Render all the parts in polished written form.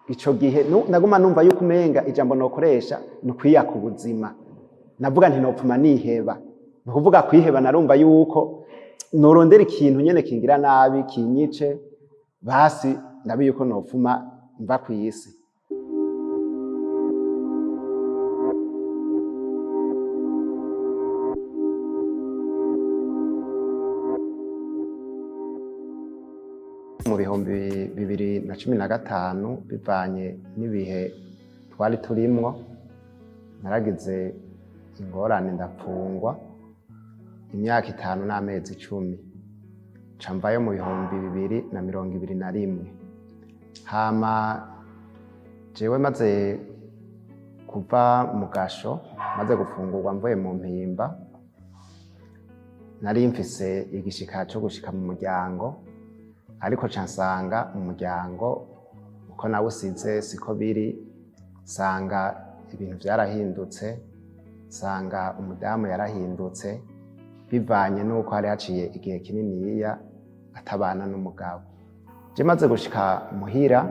Ico gihe naguma numva yuko umenga ijambo nokoresha ni ukwiyaka ubuzima. Navuga nti nopfuma niheba. Ni ukuvuga kwiheba, narumva yuko norondera ikintu nyene kingira nabi kinyice, basi ndabe yuko nopfuma mva kw'isi. Mu 2015, bivanye n'ibihe twari turimwo, naragize ingorane, ndapfungwa imyaka 5 n'amezi 10, nca mvayo mu 2021. Hama jewe maze kuva mu gasho, maze gufungurwa mvuye mu Mpimba, nari mfise igishika co gushika mu muryango, ariko ca nsanga mu muryango uko nawusize siko biri. Nsanga ibintu vyarahindutse, nsanga umudamu yarahindutse bivanye n'uko hari haciye igihe kininiya atabana n'umugabo. Je maze gushika muhira,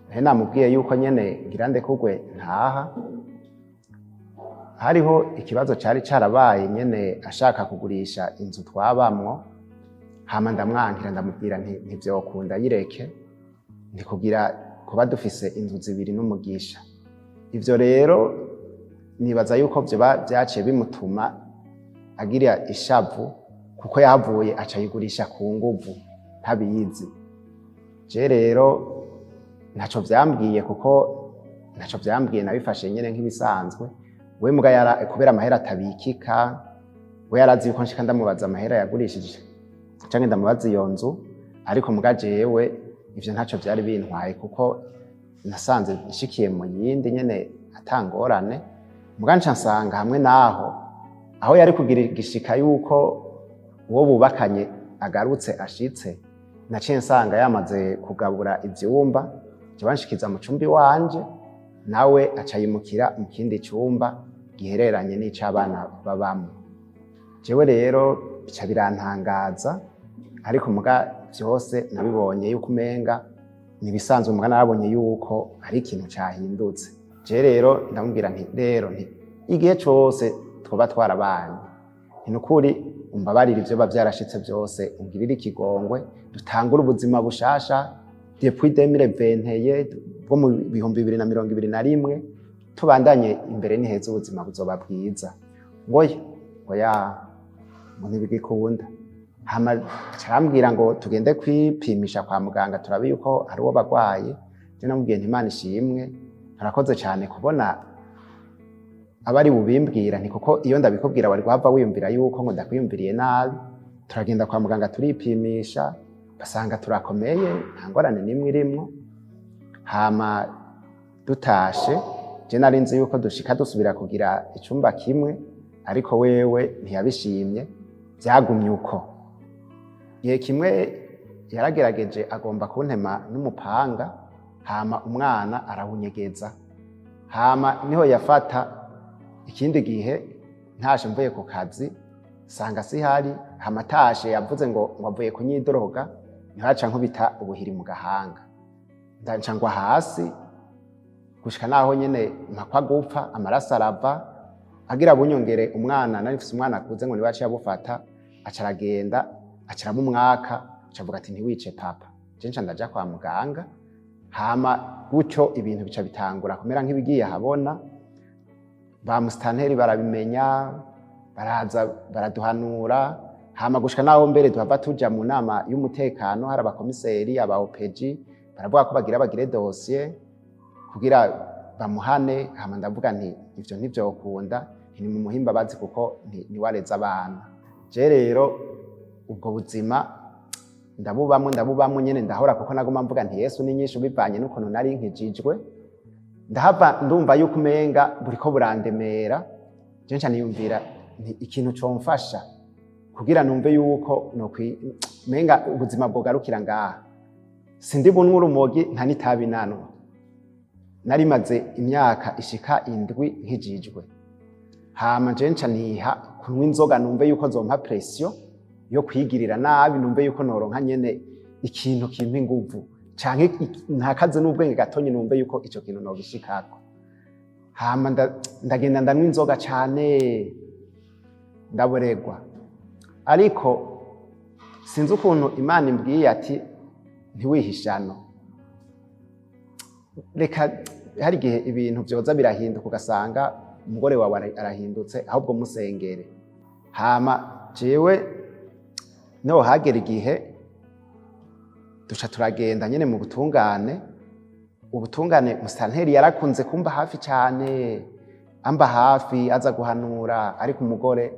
nari namubwiye yuko nyene ngira ndekugwe ntaha. Hariho ikibazo cari carabaye nyene, ashaka kugurisha inzu twabamwo, hama ndamwankira, ndamubwira nti ntivyokunda, yireke, ntikugira kuba dufise inzu zibiri n'umugisha. Ivyo rero nibaza yuko vyoba vyaciye bimutuma agira ishavu, kuko yahavuye aca ayigurisha ku nguvu ntabizi. Je rero ntaco vyambwiye, kuko ntaco vyambwiye, nabifashe nyene nk'ibisanzwe. We muga yara kubera amahera atabikika, we yarazi yuko nshika ndamubaza amahera yagurishije canke ndamubaza iyo nzu, ariko muga jewe ivyo ntaco vyari bintwaye, kuko nasanze nshikiye mu yindi nyene atangorane. Muga nca nsanga hamwe naho aho yari kugira igishika yuko uwo bubakanye agarutse ashitse, naciye nsanga yamaze kugabura ivyumba, jewe anshikiza mu cumba iwanje, nawe aca yimukira mu kindi cumba gihereranye n'ic'abana babamwo. Jewe rero bica birantangaza, ariko muga vyose nabibonye yuko umenga nibisanzwe, muga narabonye yuko hari ikintu cahindutse. Je rero ndamubwira nti rero nti igihe cose twoba twarabanye, nti nukuri umbabarire ivyo biba vyarashitse vyose, ungirire ikigongwe, dutangure ubuzima bushasha depuis 2021, bwo mu 2021, tubandanye imbere ni heza, ubuzima buzoba bwiza. Ngoya ngoya, ngo ntibigikunda. Hama aca arambwira ngo tugende kwipimisha kwa muganga turabe yuko hari uwo bagwaye. Je namubwiye nti Imana ishimwe, turakoze cane kubona abari bubimbwira, nti kuko iyo ndabikubwira wari guhava wiyumvira yuko ngo ndakwiyumviriye nabi. Turagenda kwa muganga turipimisha, basanga turakomeye, nta ngorane n'imwe irimwo. Hama dutashe, je nari nzi yuko dushika dusubira kugira icumba kimwe, ariko wewe ntiyabishimye, vyagumye uko. Igihe kimwe yaragerageje agomba kuntema n'umupanga, hama umwana arawunyegeza. Hama niho yafata ikindi gihe ntashe mvuye ku kazi, sanga sihari. Hama atashe yavuze ngo avuye kunyidoroga, niho aca nkubita ubuhiri mu gahanga, ndanca ngwa hasi gushika naho nyene mpakwa gupfa, amaraso arava. Agira bunyongere umwana, nari mfise umwana akuze, ngo niwe aciye abufata, aca aragenda aca aramumwaka, aca avuga ati ntiwice papa. Je nca ndaja kwa muganga. Hama gutyo ibintu bica bitangura kumera nk'ibigiye ahabona. Ba musitanteri barabimenya, baraza baraduhanura, hama gushika naho mbere duhava tuja mu nama y'umutekano, hari abakomiseri, aba OPG, baravuga ko bagira bagire dosiye kugira bamuhane. Hama ndavuga nti ivyo ntivyokunda, nti ni mu muhimba bazi, kuko ntiwareze abana. Je rero ubwo buzima ndabubamwo, ndabubamwo nyene, ndahora, kuko naguma mvuga nti Yesu ni nyinshi, bivanye n'ukuntu nari nkijijwe. Ndahava ndumva yuko umenga buriko burandemera. Je nca niyumvira nti ikintu comfasha kugira numve yuko menga ubuzima bwogarukira ngaha, sindi bunwe urumogi, nta n'itabi nanwa. Narimaze imyaka ishika 7 nkijijwe. Hama je nca niha kunywa inzoga, numve yuko zompa pression yo kwigirira nabi, numve yuko noronka nyene ikintu kimpa inguvu. Canke ntakaze n'ubwenge gatonyi, numve yuko ico kintu nogishikako. Hama ndagenda ndanywa inzoga cane, ndaboregwa. Ariko sinzi ukuntu Imana imbwiye ati: "Ntiwihishano, reka." Hari igihe ibintu vyoza birahinduka, ugasanga umugore wawe arahindutse, ahubwo musengere. Hama jewe no hagera igihe duca turagenda nyene mu butungane. Ubutungane, musitanteri yarakunze kumba hafi cane, amba hafi, aza guhanura, ariko umugore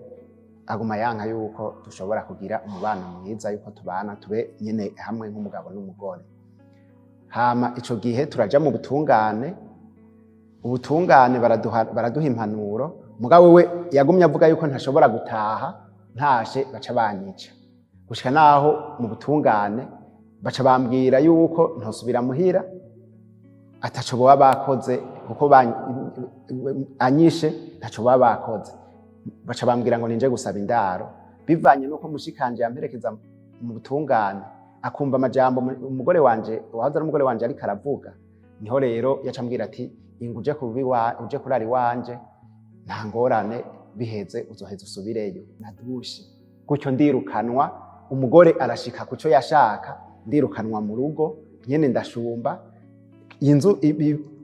aguma yanka yuko dushobora kugira umubano mwiza, yuko tubana, tube nyene hamwe nk'umugabo n'umugore. Hama ico gihe turaja mu butungane. Ubutungane baraduha impanuro, mugabo we yagumye avuga yuko ntashobora gutaha, ntashe baca banyica. Gushika naho mu butungane baca bambwira yuko ntosubira muhira, ataco boba bakoze, kuko anyishe ntaco baba bakoze. Baca bambwira ngo ninje gusaba indaro. Bivanye nuko mushikanje yamperekeza mu butungane, akumva amajambo umugore wanje, wahoze ari umugore wanje, ariko aravuga, niho rero yaca ambwira ati: "Inga uje kuba uje kurara iwanje, nta ngorane, biheze uzoheza usubireyo." Nadushe gutyo ndirukanwa. Umugore arashika kuco yashaka, ndirukanwa mu rugo nyene, ndashumba inzu.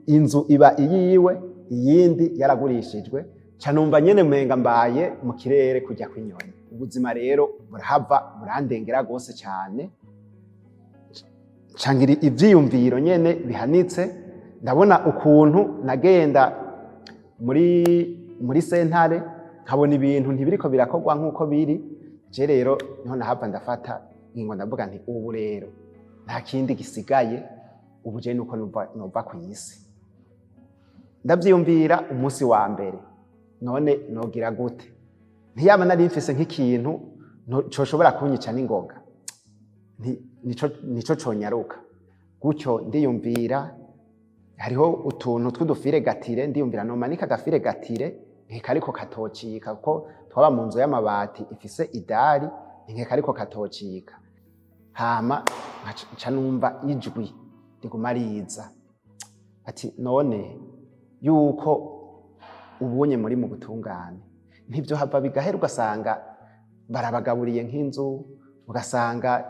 Inzu iba iyiwe, iyindi yaragurishijwe. Ca numva nyene mpenga mbaye mu kirere kujya kw'inyoni. Ubuzima rero burahava burandengera gose cyane, cangira ivyiyumviro nyene bihanitse. Ndabona ukuntu nagenda muri sentare, nkabona ibintu ntibiriko birakorwa nk'uko biri. Je rero niho nahava ndafata ingingo, ndavuga nti: "Ubu rero nta kindi gisigaye, ubu je nuko nova kw'isi." Ndavyiyumvira umunsi wa mbere: none nogira gute? Ntiyaba nari mfise nk'ikintu coshobora kunyica n'ingoga, nico conyaruka gutyo. Ndiyumvira hariho utuntu tw'udu fer à tirer, ndiyumvira nomanika aga fer à tirer, nkeka ariko katocika, kuko twaba mu nzu y'amabati ifise idari, nkeka ariko katocika. Hama nca numva ijwi riguma riza ati: "None yuko ubunye muri mu butungane, ntibyo hava bigahera, ugasanga barabagaburiye nk'inzu, ugasanga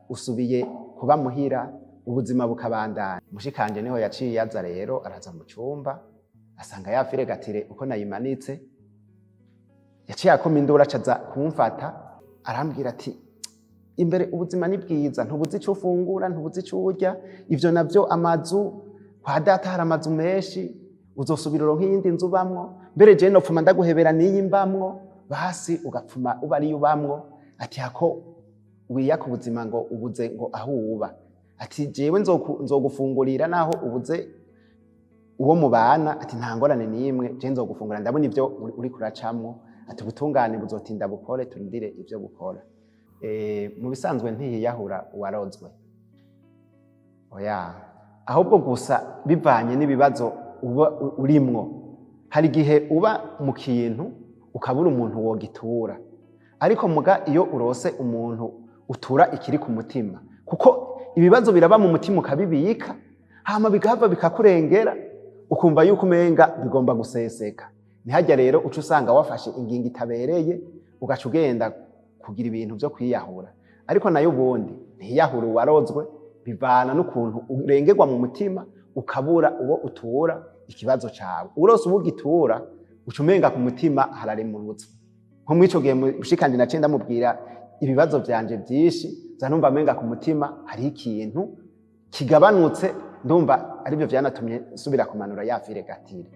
usubiye kuba muhira, ubuzima bukabandanya." Mushikanje niho yaciye aza rero, araza mu cyumba, asanga ya fer à tirer uko nayimanitse. Yaciye akoma induru, acaza kumfata, arambwira ati: "Imbere ubuzima ni bwiza, ntubuzi ico ufungura, ntubuzi ico urya, ivyo navyo amazu kwa data hari amazu menshi, uzosubira uronke iyindi nzu ubamwo. Mbere je nopfuma ndaguhebera n'iyi mbamwo, basi ugapfuma uba ariyo ubamwo." Ati: "Hako wiyaka ubuzima ngo ubuze ngo aho uba." Ati: "Jewe nzogufungurira naho ubuze uwo mubana." Ati: "Nta ngorane n'imwe, je nzogufungura, ndabona ivyo uri kuracamwo." Ati: "Ubutungane buzotinda bukore, turindire ivyo bukora." Mu bisanzwe ntihiyahura uwarozwe, oya. Ahubwo gusa bivanye n'ibibazo uba urimwo. Hari igihe uba mu kintu ukabura umuntu wogitura, ariko muga iyo urose umuntu utura ikiri ku mutima, kuko ibibazo biraba mu mutima ukabibika, hama bigahava bikakurengera, ukumva yuko umenga bigomba guseseka. Ntihajya rero uca usanga wafashe ingingo itabereye, ugaca ugenda kugira ibintu vyo kwiyahura. Ariko nayo ubundi ntiyahura uwarozwe, bivana n'ukuntu urengerwa mu mutima, ukabura uwo utura ikibazo cawe. Urose uwo ugitura, uca umenga ku mutima hararemurutse. Nko mw'ico gihe mushikanje naciye ndamubwira ibibazo vyanje vyinshi, za numva amenga ku mutima hariho ikintu kigabanutse. Ndumva aribyo vyanatumye nsubira kumanura ya fer à tirer.